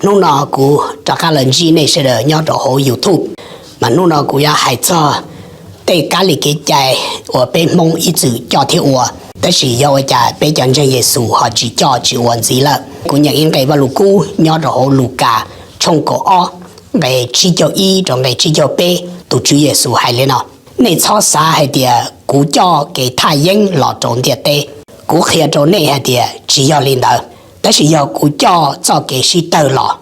Hnub no kuv rov qab los ntsib nej sawv daws nyob rau hauv YouTube, mas hnub no kuv yuav hais txog tej kab li kev cai uas peb Hmoob ib txwm coj thiab ua, tab sis yog ua cas peb cov ntseeg Yexus ho tsis coj tsis ua ntxiv lawm. Kuv nyeem ib nqe Vajluskub nyob rau hauv Lukas tshooj kaum ob, nqe tsib caug ib rau nqe tsib caug peb, tus Tswv Yexus hais li no: Nej txhob xav hais tias kuv coj kev thaj yeeb los rau ntiaj teb. Kuv qhia rau nej hais tias tsis yog li ntawd, tab sis yog kuv coj txoj kev sib tawg los.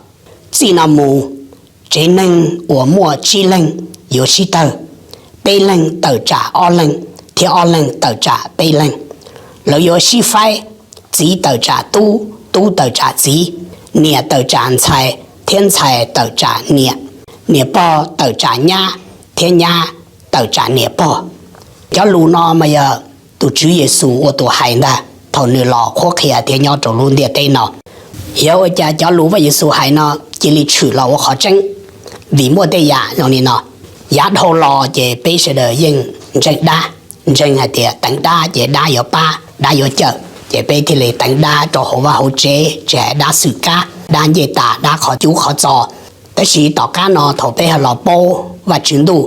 Txij no mus, tsev neeg uas muaj tsib leeg yuav sib tawg, peb leeg tawm tsam ob leeg, thiab ob leeg tawm tsam peb leeg. Lawv yuav sib faib, txiv tawm tsam tub, tub tawm tsam txiv, niam tawm tsam ntxhais, thiab ntxhais tawm tsam niam, niam pog tawm tsam nyab, thiab nyab tawm tsam niam pog. Cov lus no mas yog tus Tswv Yexus ua tus hais ntag thaum nws los qhuab qhia thiab nyob rau lub ntiaj teb no. Yog ua cas cov lus Vaj Yexus hais no cia li tshwm los ua qhov tseeb? Vim muaj tej yam zoo li no. Yav dhau los ces peb sawv daws yeej ntseeg dab, ntseeg hais tias teev dab ces dab yuav pab, dab yuav cawm, ces peb thiaj li teev dab rau hauv vaj hauv tsev, tsis hais dab xwm kab, dab ncej tas, dab qhov cub qhov txos. Tab sis tom qab no thaum peb ho los paub Vajtswv ntuj,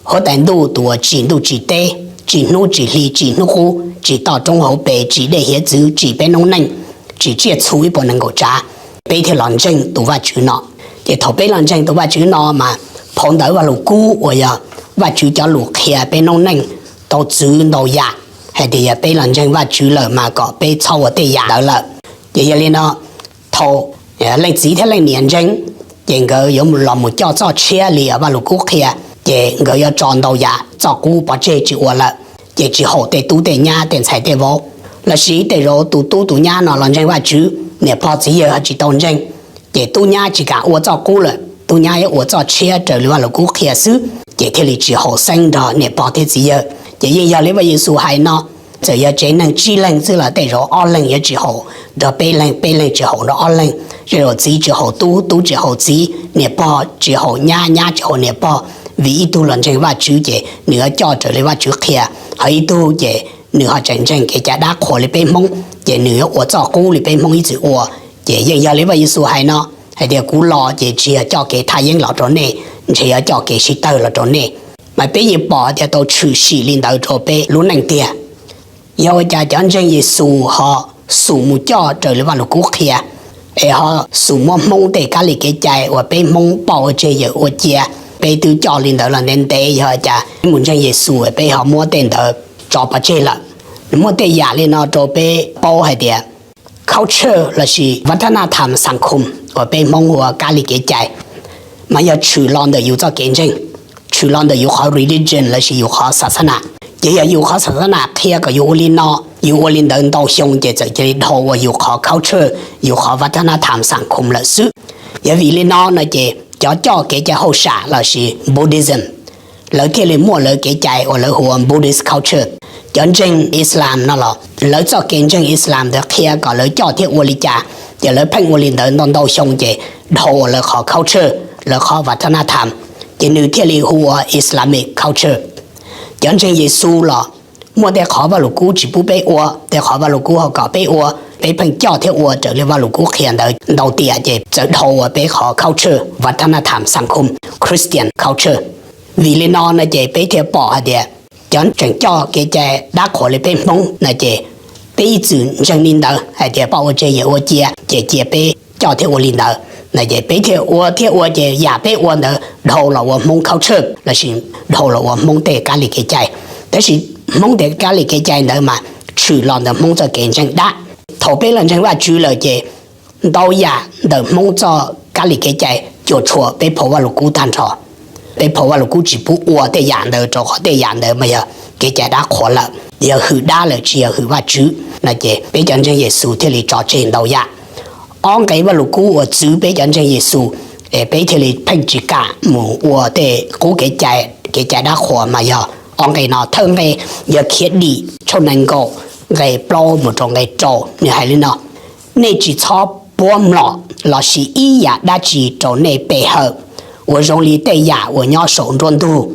huab tais ntuj tus uas tsim ntuj tsim teb, tsim hnub tsim hli, tsim hnub qub, tsim toj roob hauv pes, tsim dej hiav txwv, tsim peb noob neej, tsim tsiaj txhu ib puas nees nkaum tsav, peb thiaj los ntseeg tus Vajtswv no. Ces thaum peb los ntseeg tus Vajtswv no mas phau ntawv Vajluskub uas yog Vajtswv cov lus qhia peb noob neej tau txwv ntau yam hais tias yog peb los ntseeg Vajtswv lawm mas kom peb txhob ua tej yam ntawd lawm. Ces yog li no, thaum leej txiv thiab leej niam ntseeg, ces nkawd yuav los mus coj txoj tshiab li Vajluskub qhia, ces nkawd yuav tso ntau yam txoj qub pov tseg tsis ua lawm. Ces tsis haum tej tub tej nyab tej ntxhais tej vauv, lossis tej zaum tus tub tus nyab no los ntseeg Vajtswv, niam pog txiv yawg ho tsis tau ntseeg, ces tub nyab tsis kam ua txoj qub lawm, tub nyab yuav ua txoj tshiab raws li Vajluskub qhia xwb, ces thiaj li tsis haum xeeb nrog niam pog thiab txiv yawg. Ces yeej yog li Vaj Yexus hais no, txawm yog tsev neeg tsib leeg xwb los tej zaum ob leeg yuav tsis haum nrog peb leeg, peb leeg tsis haum nrog ob leeg, tej zaum txiv tsis haum tub, tub tsis haum txiv, niam pog tsis haum nyab, nyab tsis haum niam pog. Vim ib tug los ntseeg Vajtswv ces nws yuav coj raws li Vajtswv qhia, ho ib tug ces nws ho tseem ntseeg kev cai dab qhuas li peb Hmoob, ces nws yuav ua txoj qub li peb Hmoob ib txwm ua. Ces yeej yog li Vaj Yexus hais no, hais tias kuv los ces tsis yog coj kev thaj yeeb los rau nej, ntshe yuav coj kev sib tawg los rau nej. Mas peb yeej pom tias tau tshwm sim li ntawd rau peb lub neej tiag. Yog ua cas cov ntseeg Yexus ho xum mus coj raws li Vajluskub qhia, es ho xum muab Hmoob tej kab li kev cai uas peb Hmoob poj ua tseg yawm ua cia, peb twb coj li ntawd los ntev ntev, yog ua cas peb mus ntseeg Yexus peb ho muab tej ntawd tso pov tseg lawm? Nws muaj tej yam li no rau peb paub hais tias culture lossis vatanatham sakhom uas peb Hmoob hu ua kab li kev cai, mas yog tshwm los ntawm yus txoj kev ntseeg, tshwm los ntawm yus qhov religion lossis yus qhov xas xas nas. Ces yog yus qhov xas xas nas qhia kom yus ua li no, yus ua li ntawd ntau xyoo ces txawm cia li dhau ua yus qhov culture, yus qhov vatanatham sakhom lawm xwb. Yog vim li no no ces cov coj kev cai hauj sam lossis Buddhism, lawv thiaj li muaj lawv kev cai uas lawv hu ua Buddhist culture. Cov ntseeg Islam no los lawv txoj kev ntseeg Islam ntawd qhia kom lawv coj thiab ua li cas, ces lawv pheej ua li ntawd ntau ntau xyoo ces dhau ua lawv qhov culture, lawv qhov vatanatham, ces nws thiaj li hu ua Islamic culture. Cov ntseeg Yexus los muaj tej qhov Vajluskub tsis pub peb ua, tej qhov Vajluskub ho kom peb ua, peb pheej coj thiab ua raws li Vajluskub qhia ntawd ntau tiam ces txawm dhau ua peb qhov culture, vatanatham sakhom, Christian culture. Vim li no no ces peb thiaj pom hais tias cov tseem coj kev cai dab qhuas li peb Hmoob no ces peb ib txwm ntseeg li ntawd hais tias poj ua tseg yawm ua cia, ces cia peb coj thiab ua li ntawd no ces peb thiaj ua thiab ua ces yam peb ua ntawd dhau los ua Hmoob culture lossis dhau los ua Hmoob tej kab li kev cai. Tab sis Hmoob tej kab li kev cai ntawd mas tshwm los ntawm Hmoob txoj kev ntseeg dab. Thaum peb los ntseeg Vajtswv lawm ces ntau yam ntawm Hmoob txoj kab li kev cai cuam tshuam peb phau Vajluskub tag nrho. Peb phau Vajluskub tsis pub ua tej yam ntawd rau qhov tej yam ntawd mas yog kev cai dab qhuas lawm, yog hwm dab lawm tsis yog hwm Vajtswv no ces peb cov ntseeg Yexus thiaj li tso tseg ntau yam. Ob nqe Vajluskub uas txwv peb cov ntseeg Yexus es peb thiaj li pheej tsis kam mus ua tej qub kev cai, kev cai dab qhuas mas yog ob nqe no. Thawj nqe yog Khiavdim tshooj nees nkaum nqe plaub mus rau nqe rau, nws hais li no: Nej tsis txhob puab mlom lossis ib yam dab tsi rau nej pe hawm uas zoo li tej yam uas nyob saum nruab ntug.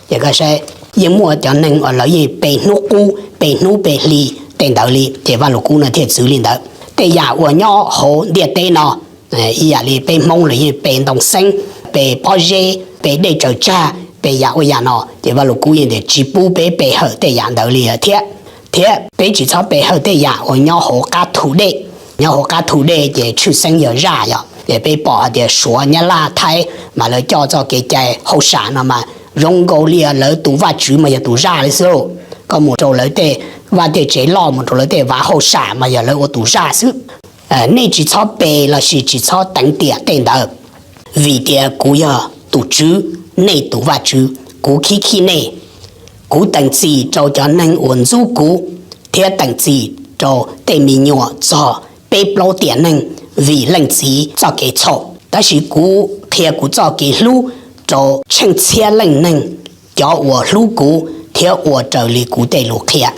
Ces koj saib, yeej muaj cov neeg uas lawv yeej pe hnub qub pe hnub pe hli tej ntawd li, ces Vajluskub no thiaj txwv li ntawd. Tej yam uas nyob hauv ntiaj teb no Ib yam li peb Hmoob los yeej pe ntoo xeeb, pe pob zeb, pe dej tsaws tsag, pe yam ua yam no, ces Vaj Lug Kub yeej tias tsis pub peb pe hawm tej yam ntawd li lawm thiab. Thiab peb tsis txhob pe hawm tej yam uas nyob hauv qab thu dej. Nyob hauv qab thu dej ces tshwj xeeb yog zaj, yog ces peb pom hais tias Suav, Nyab Laj, Thaib mas lawv coj txoj kev cai hauj sam no mas zoo nkaus li lawv tus vaj tswv mas yog tus zaj li xwb lauj. Koj mus rau lawv tej vaj tej tsev loj, mus rau lawv tej vav hauj sam mas yog lawv ua tus zaj xwb. Nej tsis txhob pe lossis tsis txhob teev tiam tej ntawd, vim tias kuv yog tus Tswv, nej tus Vaj Tswv. Kuv khib khib nej, kuv teem txim rau cov neeg uas ntxub kuv, thiab teem txim rau tej me nyuam txog peb plaub tiam neeg vim Leej Txiv txoj kev txhaum. Tab sis kuv qhia kuv txoj kev hlub rau tsheej txhiab leej neeg, cov uas hlub kuv thiab ua raws li kuv tej lus qhia.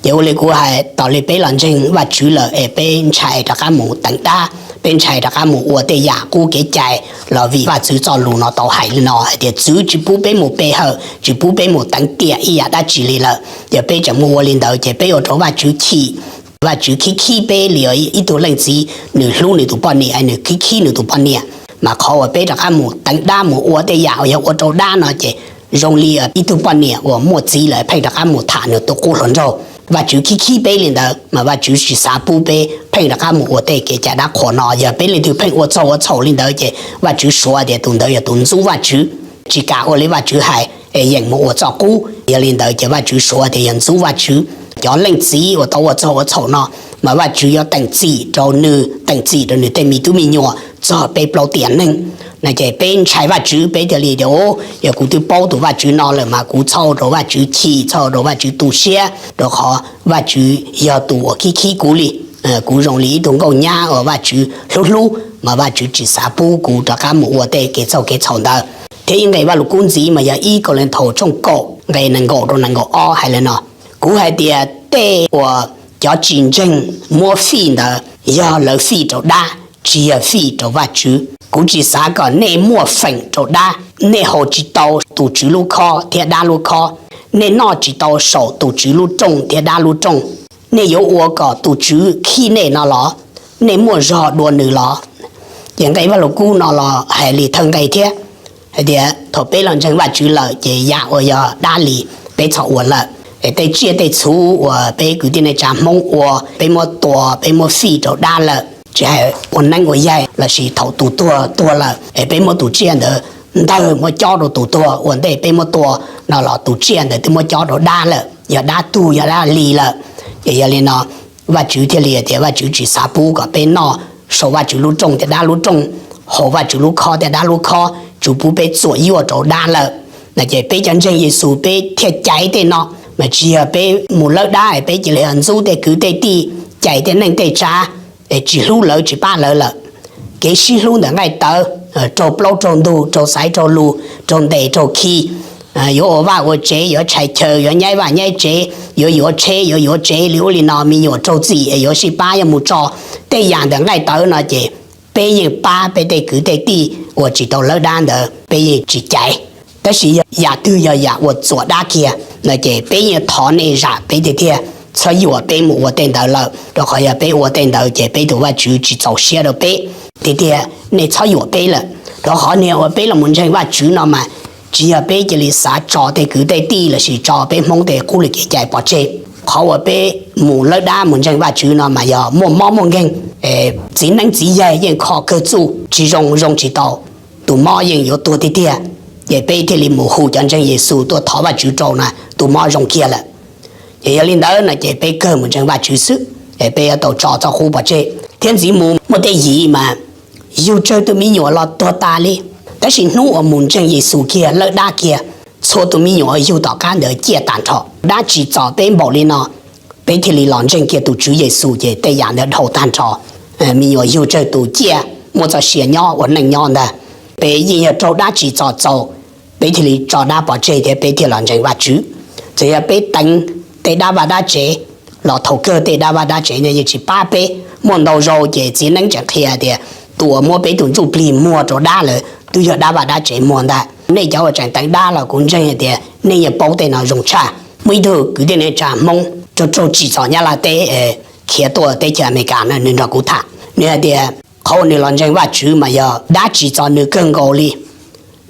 Ces ua li kuv hais, tos li peb los ntseeg Vaj Tswv lawm es peb ntshai rov qab mus teev dab, peb ntshai rov qab mus ua tej yam qub kev cai, los vim Vaj Tswv txoj lus no tau hais li no hais tias txwv tsis pub peb mus pe hawm, tsis pub peb mus teev tiam ib yam dab tsi li lawm. Yog peb tseem mus ua li ntawd ces peb ua rau Vaj Tswv chim. Vaj Tswv khib khib peb li ib tug leej txiv nws hlub nws tus poj niam, nws khib khib nws tus poj niam, mas qhov uas peb rov qab mus teev dab mus ua tej yam uas yog ua rau dab no ces zoo li ib tug poj niam uas muaj txiv lawm pheej rov qab mus tham nws tus qub hluas nraug. Vaj Tswv khib khib peb li ntawd mas Vaj Tswv tsis xav pub peb pheej rov qab mus ua tej kev cai dab qhuas no. Yog peb leej twg pheej ua txog ua txhaum li ntawd ces Vaj Tswv suav tias tus ntawd yog tus ntxub Vaj Tswv, tsis kam ua li Vaj Tswv hais, yeem mus ua txoj qub. Yog li ntawd ces Vaj Tswv suav tias yog ntxub Vaj Tswv. Cov leej txiv uas tau ua txog ua txhaum no mas Vaj Tswv yuav teem txim rau nws, teem txim rau nws tej me tub me nyuam txog peb plaub tiam neeg. No ces peb ntshai Vaj Tswv, peb thiaj li tias, yog kuv twb paub tus Vaj Tswv no lawm mas kuv txhob ua rau Vaj Tswv chim, txhob ua rau Vaj Tswv tu siab, rau qhov Vaj Tswv yog tus uas khib khib kuv li. Kuv zoo li ib tug nkauj nyab uas Vaj Tswv hlub hlub mas Vaj Tswv tsis xav pub kuv rov qab mus ua tej kev txhaum kev txhaum ntawd. Thiab ib nqe Vaj Lug Kub ntxiv mas yog ib Kauleethaus tshooj kaum nqe nees nkaum rau nees nkaum ob hais li no: Kuv hais tias tej uas cov tsis ntseeg muab fij ntawd yog lawv fij rau dab, tsis yog fij rau Vaj Tswv. Kuv tsis xav kom nej muaj feem rau dab. Nej haus tsis tau tus Tswv lub khob thiab dab lub khob. Nej noj tsis tau saum tus Tswv lub rooj thiab dab lub rooj. Nej yuav ua kom tus Tswv khib nej no los? Nej muaj zog dua nws los? Ces nqe Vaj Lug Kub no los hais li thawj nqe thiab, hais tias thaum peb los ntseeg Vaj Tswv lawm ces yam uas yog dab li peb txhob ua lawm. Tej tsiaj tej txhu uas peb kwv tij neej tsa Hmoob ua, peb muab tua, peb muab fij rau dab lawm, tsis hais ua neeb ua yaig lossis thaum tus tuag tuag lawm es peb muab tus tsiaj ntawd ntawg muab cob rau tus tuag, ua ntej peb muab tua no los tus tsiaj ntawd twb muab cob rau dab lawm, yog dab tug yog dab li lawm. Ces yog li no Vaj Tswv thiaj li tias Vaj Tswv tsis xav pub kom peb noj saum Vaj Tswv lub rooj thiab dab lub rooj, haus Vaj Tswv lub khob thiab dab lub khob, tsuas pub peb txuam yuaj rau dab lawm. No ces peb cov ntseeg Yexus peb thiaj caiv tej no, mas tsis yog peb mus lawb dab es peb cia li ntxub tej kwv tej tij, cais tej neej tej tsav, es tsis hlub lawv tsis pab lawv lawm. Kev sib hlub ntawm nqaij tawv, raug plaub raug ntug, raug xaiv raug lug, raug ntes raug khi, yuav ua vaj ua tsev, yuav tshais chaw, yuav nyaib vaj nyaib tsev, yuav yuav tsheb, yuav yuav tsev li ub li no, me nyuam raug txim es yuav sib pab yuav mus tso tej yam ntawm nqaij tawv no ces peb yeej pab peb tej kwv tej tij uas tsis tau lawb dab ntawd, peb yeej tsis caiv. Tab sis yog yam twg yog yam uas txuam dab kiag no ces peb yeej thov nej zam peb tiag tiag, txhob yuam peb mus ua tej ntawd lawm, rau qhov yog peb ua tej ntawd ces peb tus Vaj Tswv tsis txaus siab rau peb tiag tiag, nej txhob yuam peb lawm. Rau qhov niag uas peb los mus ntseeg Vaj Tswv no mas tsis yog peb cia li xav tso tej kwv tej tij lossis tso peb Hmoob tej qub li kev cai pov tseg. Qhov uas peb mus lawb dab mus ntseeg Vaj Tswv no mas yog muaj mob muaj nkeeg, txiv neeb txiv yaig yeej kho kawg txuj tsis zoo, zoo tsis tau, tus mob yeej yuav tuag tiag tiag. Ces peb thiaj li mus hu cov ntseeg Yexus tuaj thov Vaj Tswv rau na, tus mob zoo kiag lawm. Ces yog li ntawd no ces peb kawg mus ntseeg Vaj Tswv xwb, es peb yuav tau tso txoj qub pov tseg. Thiab ntxiv mus muaj tej yim mas yug tsawg tus me nyuam los tuag tas li, tab sis hnub uas mus ntseeg Yexus kiag lawb dab kiag, txhua tus me nyuam yug tom qab ntawd ciaj tag nrho. Dab tsim txom peb npaum li no, peb thiaj li los ntseeg kiag tus Tswv Yexus ces tej yam ntawd dhau tag nrho. Me nyuam yug tsawg tus ciaj muaj txoj sia nyob ua neej nyob ntag. Peb yeej yog raug dab tsim txom txaus, peb thiaj li tso dab pov tseg thiab peb thiaj los ntseeg Vaj Tswv. Txawm yog peb teev tej dab vaj dab tsev los thaum kawg tej dab vaj dab tsev no yeej tsis pab peb. Muaj ntau zaus ces txiv neeb tseem qhia tias tus uas muab peb tus ntsuj plig muag rau dab lawm twb yog dab vaj dab tsev muag ntag. Nej cov uas tseem teev dab los kuv ntseeg hais tias nej yeej paub tej no zoo tshaj. Muaj ib tug kwv tij neej tsa Hmoob raug raug tsim txom Nyab Laj teb khiav tuaj teb chaws Amelikas no nws nrog kuv tham, nws hais tias Qhov uas nws los ntseeg Vajtswv mas yog dab tsim txom nws kawg nkaus li.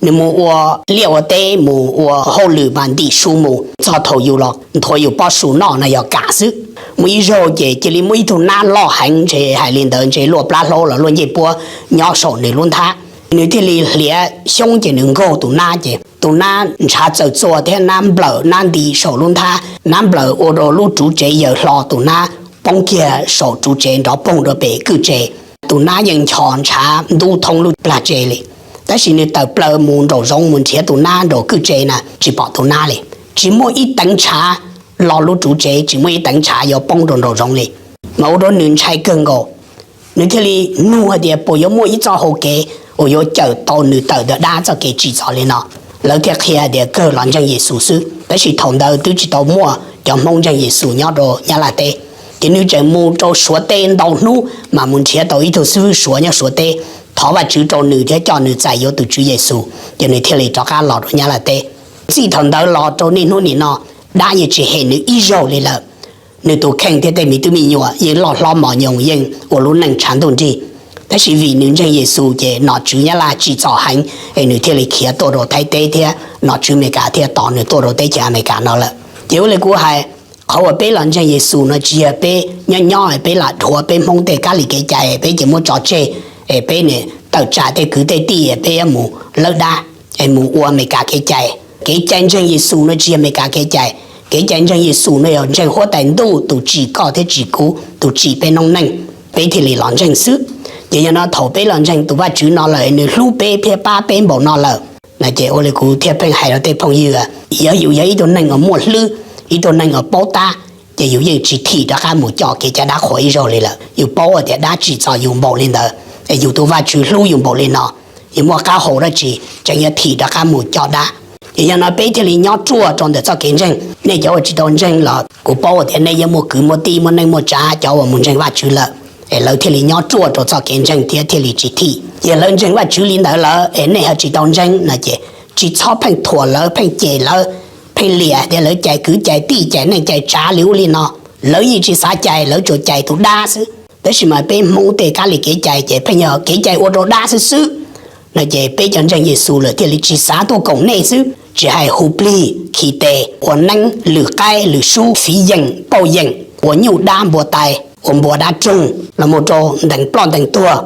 Nws mus ua liaj ua teb, mus ua hauj lwm mas ntim su mus txog thaum yus los nthuav yus pob su noj no yog kam xwb. Muaj ib zaug ces cia li muaj ib tug nab loj heev, ntshe hais li ntawd ntshe luaj plab hlaub los luaj ncej puab nyob saum nws lub nthab. Nws thiaj li hliav xyoob ces nws nkaug tus nab ces tus nab ntshav txawm txua thiab nab nplawm nab nti saum lub nthab, nab nplawm ua rau lub tsev yaws hlo, tus nab poob kiag saum tsev nrov poog rau pem kwj tsev. Tus nab yeej nchos ntshav ntub thoob lub plag tsev li. Tab sis nws tawm plaws mus nraum zoov mus nrhiav tus nab nraum kwj tsev na tsis pom tus nab li. Tsis muaj ib teev ntshav los lub tsev, tsis muaj ib teev ntshav yuav poob rau nraum zoov li. Mas ua rau nws ntshai kawg nkaus. Nws thiaj li nug hais tias puas yuav muaj ib txoj hau kev uas yuav cawm tau nws tawm ntawm dab txoj kev tsim txom li no. Lawv thiaj qhia tias kawg los ntseeg Yexus xwb. Tab sis thaum ntawd twb tsis tau muaj cov Hmoob ntseeg Yexus nyob rau Nyab Laj teb. Ces nws tseem mus rau Suav teb ntau hnub mas mus nrhiav tau ib tug xib hwb Suav nyob Suav teb thov Vajtswv rau nws thiab coj nws txais yuav tus Tswv Yexus, ces nws thiaj li rov qab los rau Nyab Laj teb. Txij thaum ntawd los rau niaj hnub nim no, dab yeej tsis hem nws ib zaug li lawm. Nws tus kheej thiab tej me tub me nyuam yeej loj hlob mos nyoos, yeej ua lub neej tshav ntuj nrig. Tab sis vim nws ntseeg Yexus ces nom tswv Nyab Laj tsim txom heev es nws thiaj li khiav tuaj rau Thaib teb thiab nom tswv Amelikas thiaj tos nws tuaj rau teb chaws Amelikas no lawm. Ces ua li kuv hais, qhov uas peb los ntseeg Yexus no tsis yog peb nyob nyob peb lam dhuav peb Hmoob tej kab li kev cai peb ces muab tso tseg, es peb nim tawm tsam tej kwv tej tij peb yuav mus lawb dab, es mus ua Amelikas kev cai. Kev cai ntseeg Yexus no tsis yog Amelikas kev cai. Kev cai ntseeg Yexus no yog ntseeg Huab Tais Ntuj tus tsim koj thiab tsim kuv, tus tsim peb noob neej, peb thiaj li los ntseeg xwb. Ces yog no thaum peb los ntseeg tus Vajtswv no lawm, nws hlub peb thiab pab peb npaum no lawm no ces ua li kuv thiaj pheej hais rau tej phooj ywg, yog yus yog ib tug neeg uas muaj hlwb, ib tug neeg uas paub tab, ces yus yeej tsis thim rov qab mus coj kev cai dab qhuas ib zaug li lawm. Yus paub tias dab tsim txom yus npaum li ntawd, es yus tus Vajtswv hlub yus npaum li no, yus muaj qab hau dab tsi tseem yuav thim rov qab mus coj dab? Ces yog no peb thiaj li nyob ruaj rau ntawm txoj kev ntseeg. Nej cov uas tsis tau ntseeg los kuv paub tias nej yeej muaj kwv muaj tij muaj neej muaj tsav cov uas mus ntseeg Vajtswv lawm, es lawv thiaj li nyob ruaj rau txoj kev ntseeg thiab thiaj li tsis thim. Yog lawv ntseeg Vajtswv li ntawd lawm es nej ho tsis tau ntseeg no ces tsis txhob pheej thuam lawv, pheej cem lawv, pheej liam tias lawv cais kwv cais tij cais neej cais tsav li ub li no. Lawv yeej tsis xav cais, lawv tsuas cais tus dab xwb. Tab sis mas peb Hmoob tej kab li kev cai ces pheej yog kev cai ua rau dab xwb xwb no ces peb cov ntseeg Yexus lawm thiaj li tsis xav tuaj koom nej xwb, tsis hais hu plig khi tes, ua neeb, lwm qaib lwm sub, fiv yeem pauj yeem, ua nyuj dab npua tais, ua npua dab roog los mus rau ntees ploj ntees tuag,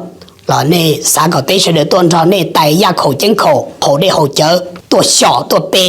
los nej xav kom peb sawv daws tuaj nrog nej tais yaj khaum ceeb khaum, haus dej haus cawv, tuaj xyom tuaj pe,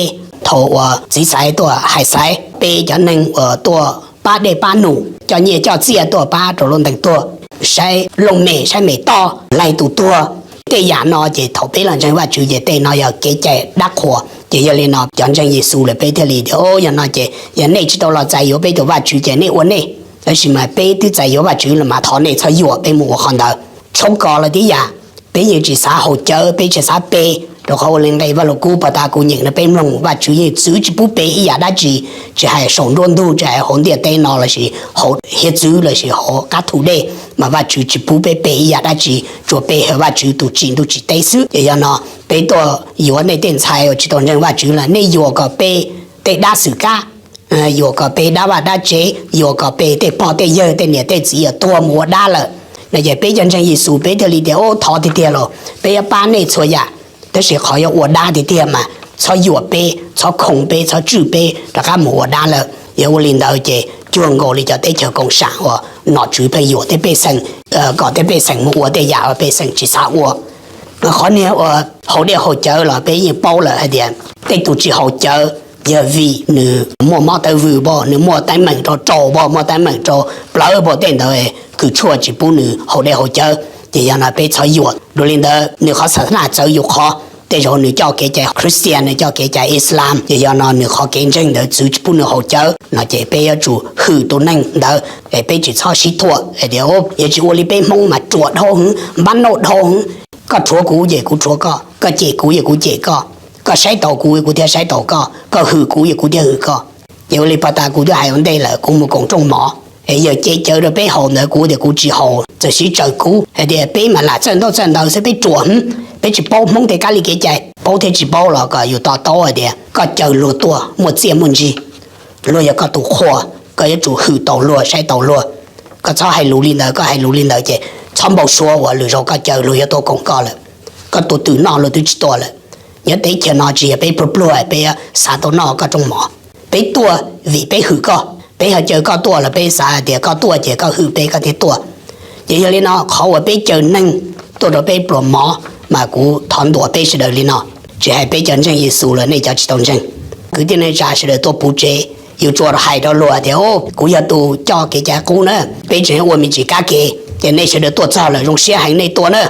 thaum uas txiv xaiv tuaj hais xaiv, pe cov neeg uas tuaj pab dej pab num, coj nyiaj coj txiaj tuaj pab rau lub ntees tuag, saib looj mem saib mem toj, laig tus tuag. Tej yam no ces thaum peb los ntseeg Vajtswv ces tej no yog kev cai dab qhuas. Ces yog li no cov ntseeg Yexus lawm peb thiaj li tias, o, yog no ces yog nej tsis tau los txais yuav peb tus Vajtswv ces nej ua nej. Tab sis mas peb twb txais yuav Vajtswv los mas thov nej txhob yuam peb mus ua qhov ntawd. Tshoob kos los tib yam, peb yeej tsis xav haus cawv, peb tsis xav pe, rau qhov ua li nqe Vaj Lug Kub pos tas kuv nyeem no peb mloog, Vajtswv yeej txwv tsis pub pe ib yam dab tsi, tsis hais saum nruab ntug, tsis hais hauv ntiaj teb no lossis hauv hiav txwv lossis hauv qab thu dej, mas Vajtswv tsis pub peb pe ib yam dab tsi, tsuas pe hawm Vajtswv tus tsim ntuj tsim teb xwb. Ces yog no peb tuaj yuav nej tej ntxhais uas tsis tau ntseeg Vajtswv lawm, nej yuam kom pe tej dab xwm kab, yuam kom pe dab vaj dab tsev, yuam kom pe tej pog tej yawg tej niam tej txiv uas tuag mus ua dab lawm no ces peb cov ntseeg Yexus peb thiaj li tias, o, thov tiag tiag los peb yuav pab nej txhua yam, tab sis qhov yuav ua dab tiag tiag mas txhob yuam peb, txhob khoom peb, txhob tswj peb rov qab mus ua dab lawm. Yog ua li ntawd ces cuag nkaus li cov teb chaws koom sam uas nom tswv pheej yuam tej pej xeem, kom tej pej xeem mus ua tej yam uas pej xeem tsis xav ua. Qhov niag uas haus dej haus cawv los peb yeej paub lawm hais tias tej tus tsis haus cawv yog vim nws muaj mob tawv vwm pom, nws muaj teeb meem rau rau pom, muaj teeb meem rau plawv pom, tej ntawd kws tshuaj tsis pub nws haus dej haus cawv. Ces yog no peb txhob yuam. Dua li ntawd nws qhov xa tha naj txawv yus qhov, tej zaum nws coj kev cai Christian, nws coj kev cai Islam, ces yog no nws qhov kev ntseeg ntawd txwv tsis pub nws haus cawv no ces peb yuav tsum hwm tus neeg ntawd, peb tsis txhob sib thuam tias, yog tsis ua li peb Hmoob mas ruam dhau heev, npab nauj dhau heev. Koj rhuav kuv ces kuv rhuav koj, koj cem kuv ces kuv cem koj, koj saib taus kuv kuv thiaj saib taus koj, koj hwm kuv ces kuv thiaj hwm koj. Ces ua li pog tas kuv twb hais ua ntej lawm, kuv mus koom rooj mov es yawg cev cawv rau peb haus ntawd kuv tias kuv tsis haus, txawm sib tsaws kuv hais tias peb mas lam txawj ntaub txawj ntawv xwb, peb ruam heev, peb tsis paub Hmoob tej kab li kev cai. Paub thiab tsis paub los kom yus to taub hais tias koj caw luag tuaj muaj txiaj muaj ntsig, luag yog koj tus qhua, koj yuav tsum hwm tau luag, saib taus luag. Koj txhob hais lus li ntawd, koj hais lus li ntawd ces txhob txhob npau suav uas lwm zaus koj caw luag yuav tuaj koom koj lawm. Koj tus twm noj luag twb tsis tua lawm. Nyob teb chaws no tsis yog peb pluag pluag peb xav tau noj koj rooj mov. Peb tuaj vim peb hwm koj, peb ho caw koj tuaj los peb xav hais tias koj tuaj ces koj hwm peb koj thiaj tuaj. Ces yog li no qhov uas peb caw neeg tuaj rau peb pluas mov, mas kuv thov ntuas peb sawv daws li no, tsis hais peb cov ntseeg Yexus los nej cov tsis tau ntseeg, kwv tij neej tsa sawv daws tuaj puv tsev, yus tsuas hais rau luag tias, kuv yog tus coj kev cai qub na, peb tseem ua me ntsis kab ke, ces nej sawv daws tuaj txog lawm zoo siab heev nej tuaj na.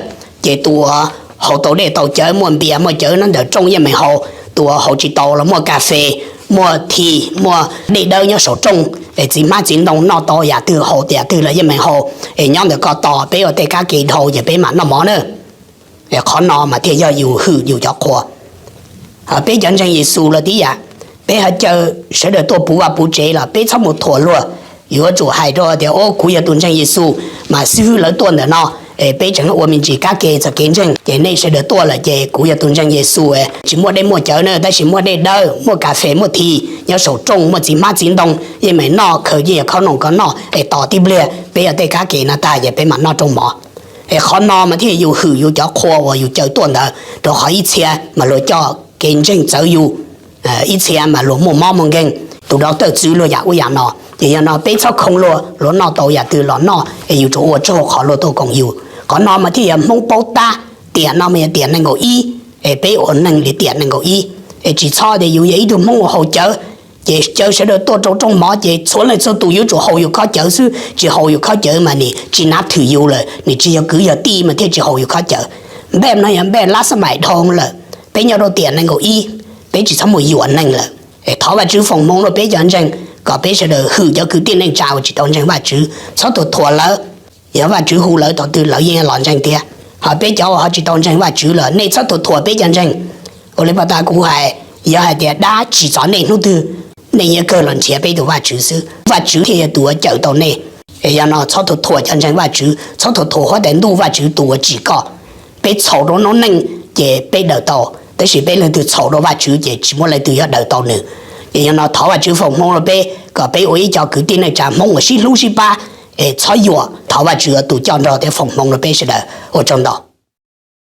Ces tus uas haus tau dej tau cawv muaj npias muaj cawv nyob ntawm rooj yeej meem haus, tus uas haus tsis tau los muaj kas fes, muaj thi, muaj dej dawb nyob saum rooj, es txiv hmab txiv ntoo noj tau yam twg haus yam twg los yeej meem haus, es nyob ntawm koj tos peb ua tej kab ke dhau ces peb mam noj mov na. Qhov no mas thiaj yog yus hwm yus cov qhua. Peb cov ntseeg Yexus los tib yam, peb ho caw sawv daws tuaj puv vaj puv tsev los peb txhob mus thuam luag. Yuav tsum hais rau tias, kuv yog tus ntseeg Yexus, mas xib hwb lawv tuaj ntawm no, es peb tseem ua me ntsis kab ke txog kev ntseeg, ces nej sawv daws tuaj lawm ces kuv yog tus ntseeg Yexus, tsis muaj dej muaj cawv na, tab sis muaj dej dawb, muaj kas fes, muaj thi nyob saum rooj, muaj txiv hmab txiv ntoo yeej meem noj, khaws cia yog khob noom kom noj, es tos tib pliag peb ua tej kab ke no tag ces peb mam noj rooj mov. Es qhov no mas thiaj yus hwm yus cov qhua uas yus caw tuaj ntawd, rau qhov ib txhia mas luag coj kev ntseeg txawv yus, ib txhia mas luag muaj mob muaj nkeeg, tus dau tawj txwv luag yam ub yam no. Ces yog no peb txhob khoom luag, luag noj tau yam twg los noj, es yus tsuas ua tsaug qhov luag tuaj koom yus. Qhov no mas thiaj yog Hmoob paub tab, tiam no mas yog tiam nees nkaum ib, es peb ua neeg li tiam nees nkaum ib. Es tsis txhob tias yus yog ib tug Hmoob uas haus cawv, ces caw sawv daws tuaj rau rooj mov ces txhua leej txhua tus yuav tsum haus yus khob cawv xwb, tsis haus yus khob cawv mas nws tsis nab thwm yus lawm, nws tsis yog kwv yog tij mas thiaj tsis haus yus khob cawv. Npej no yog npej lab xab maim dhau lawm, peb nyob rau tiam nees nkaum ib, peb tsis txhob mus yuam neeg lawm. Es thov Vajtswv foom hmoov rau peb cov ntseeg, kom peb sawv daws hwm cov kwv tij neej tsa uas tsis tau ntseeg Vajtswv, txhob thuam thuam lawv. Yog Vajtswv hu lawv thaum twg lawv yeej los ntseeg thiab. Ho peb cov uas ho tsis tau ntseeg Vajtswv los nej txhob thuam thuam peb cov ntseeg. Ua li paj tas kuv hais, yog hais tias dab tsis txom nej hnub twg, nej yuav kawg los nrhiav peb tus Vajtswv xwb, Vajtswv thiaj yog tus uas cawm tau nej. Es yog no txhob thuam thuam cov ntseeg Vajtswv, txhob thuam thuam huab tais ntuj Vajtswv tus uas tsim koj. Peb txhaum rau noob neej ces peb daws tau, tab sis peb leej twg txhaum rau Vajtswv ces tsis muaj leej twg yuav daws tau nws. Ces yog no thov Vajtswv foom hmoov rau peb kom peb ua ib co kwv tij neej tsa Hmoob uas sib hlub sib pab, es txhob yuam, thov Vajtswv tus coj nrog thiab foom hmoov rau peb sawv daws. Ua tsaug ntau.